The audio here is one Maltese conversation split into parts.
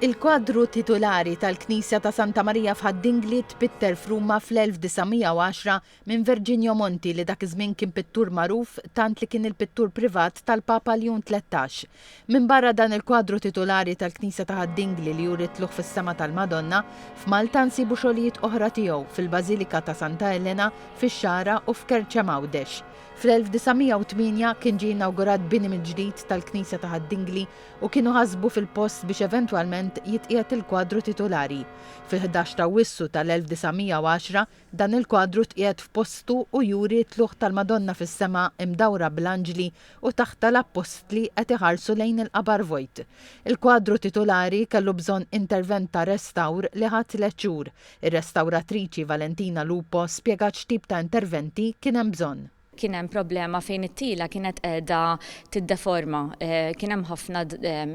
Il-kwadru titulari tal-Knisja ta' Santa Marija f'Ħad-Dingli tpitter f'Ruma fl-1910 minn Virginio Monti li dak iż-żmien kien pittur magħruf tant li kien il-pittur privat tal-Papa Ljun 13. Minbarra dan il-kwadru titulari tal-Knisja ta' Ħad-Dingli li juri t-tlugħ fis-sema tal-Madonna, f'Malta nsibu xogħlijiet oħra tiegħu fil-Bażilika ta' Santa Elena, fix-Xagħra u f'Kerċem Għawdex. Fl-1908 kien ġie inawgurat bini mill-ġdid tal-Knisja ta' Ħad-Dingli u kienu ħasbu fil-post biex eventwalment jitqiegħed il-kwadru titulari. Fil-11 ta' Awwissu tal-1910 Dan il-kwadru tqiegħed f'postu u juri t-tlugħ tal-Madonna fis-sema imdawra bl-anġli u taħtha l-appostli qed iħarsu lejn il-qabar vojt. Il-kwadru titulari kellu bżonn intervent ta' restawr li ħa tlett xhur. Ir-restawratriċi Valentina Lupo spjegat x'tip ta' interventi kien hemm bżonn. Kien hemm problema fejn it-tila kienet qiegħda tiddeforma. Kien hemm ħafna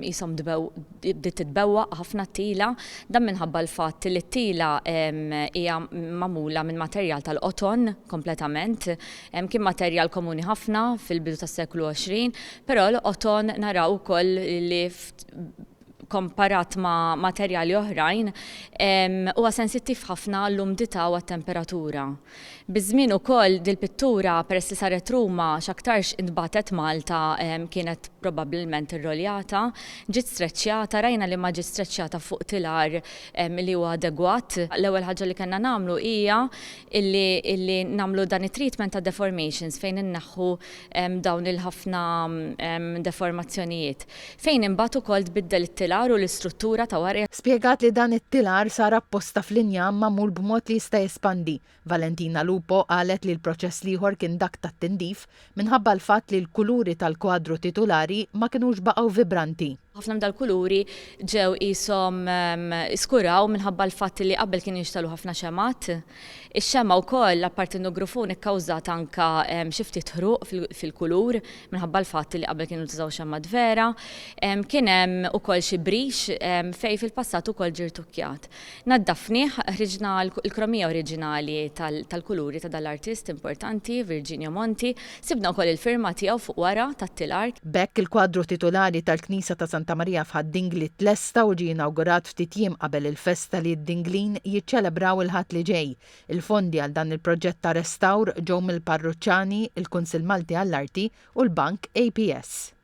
qishom bdiet titbewwaq ħafna t-tila. Dan minħabba l-fatt li t-tila hija magħmula minn materjal tal-qoton kompletament. Kien materjal komuni ħafna fil-bidu tas-seklu 20, però l-qoton naraw ukoll li komparat ma' materjali oħrajn, huwa sensittiv ħafna għall-umdità u għat-temperatura. Biż-żmien ukoll dil-pittura peress li saret Ruma x'aktarx intbagħtet Malta kienet probabbilment irroljata, ġiet streċjata, rajna li ma ġiet streċjata fuq tilar li huwa adegwat. L-ewwel ħaġa li kellna nagħmlu hija illi nagħmlu dan it-treatment ta' deformations fejn inneħħu dawn il-ħafna deformazzjonijiet. Fejn imbagħad ukoll tbiddel it-tilar u l-istruttura ta' wara. Spjegat li dan it-tilar sar apposta fl-injam magħmul b'mod li jista' jespandi. Valentina Lupo qalet li l-proċess l-ieħor kien dak tat-tindif minħabba l-fatt li l-kuluri tal-kwadru titulari ma kinux baqgħu vibranti. Ħafna minn dal-kuluri ġew qishom skuraw minħabba l-fatt li qabel kienu jinxtegħlu ħafna xemgħat. Ix-xemgħa wkoll, apparti n-nugrufun, ikkawżat anke xi ftit ħruq fil-kulur minħabba l-fatt li qabel kienu ntużaw xemgħat vera. Kien hemm ukoll xi brix fejn fil-passat ukoll ġie rtukkjat. Naddafnieh, ħriġna l-kromija oriġinali tal-kuluri ta' dal-artist importanti, Virginio Monti. Sibna wkoll il-firma tiegħu fuq wara tat-tilar. B'hekk il-kwadru titulari tal-Knisja ta' Santa Marija f'Ħad-Dingli tlesta u ġie inawgurat ftit jiem qabel il-festa li d-Dinglin jiċċelebraw il-Ħadd li ġej. Il-fondi għal dan il-proġett ta' restawr ġew mill-parruċċani, il-Kunsill Malti għall-Arti u l-Bank APS.